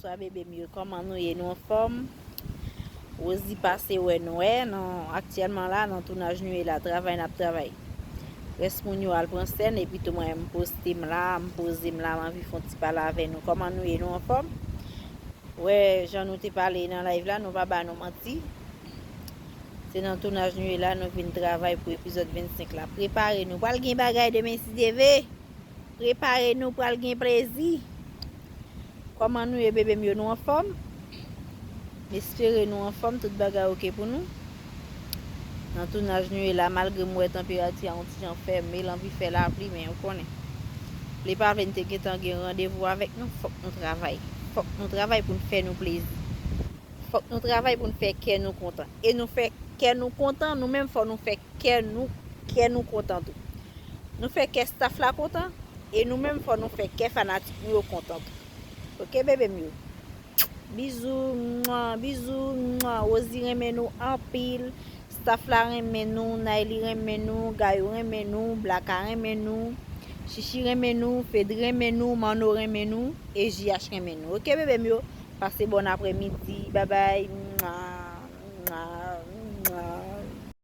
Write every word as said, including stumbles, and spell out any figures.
Bonswa bebe m yo, kòman nou ye? Nou anfòm? Wozi pase wè nou wè, non, aktyèlman la, nan tounaj nou ye la, travay n ap travay. Rès moun yo al pran sèn, epi tou mwen, m poste m la, m poze m la, m anvi fè yon ti pale avè nou. Kòman nou ye? Nou anfòm? Wè, jan nou te pale nan live la, nou pa ba nou manti. Se nan tounaj nou ye la, nou vin travay pou epizòd vennsenk la. Prepare nou, pral gen bagay demen si Dye vle. Prepare nou, pral gen plezi. Kòman nou ye bebe m yo, nou anfòm? M espere nou anfòm, tout bagay oke pou nou. Nan tounaj nou ye la, malgre m wè tanperati a yon ti jan fèmen, l anvi fè lapli, men ou konnen. Vle pa vle, n te gentan gen randevou avèk nou, fòk nou travay. Fòk nou travay pou n fè nou plezi. Fòk nou travay pou n fè kè nou kontan. E nou fè kè nou kontan, nou menm fò nou fè kè nou, kè nou kontan tou. Nou fè kè staff la kontan, e nou menm fò nou fè kè fanatik nou yo kontan tou. Oke bebe m yo? Bizou, mwa, bizou, mwa. Wozi renmen nou anpil. Staff la renmen nou, Nayli renmen nou, Gayou renmen nou, Blaka renmen nou, Chichi renmen nou, Fedri renmen nou, Manno renmen nou, e J H renmen nou. Oke bebe m yo? Pase bon aprèmidi. Babay. Mwa, mwa.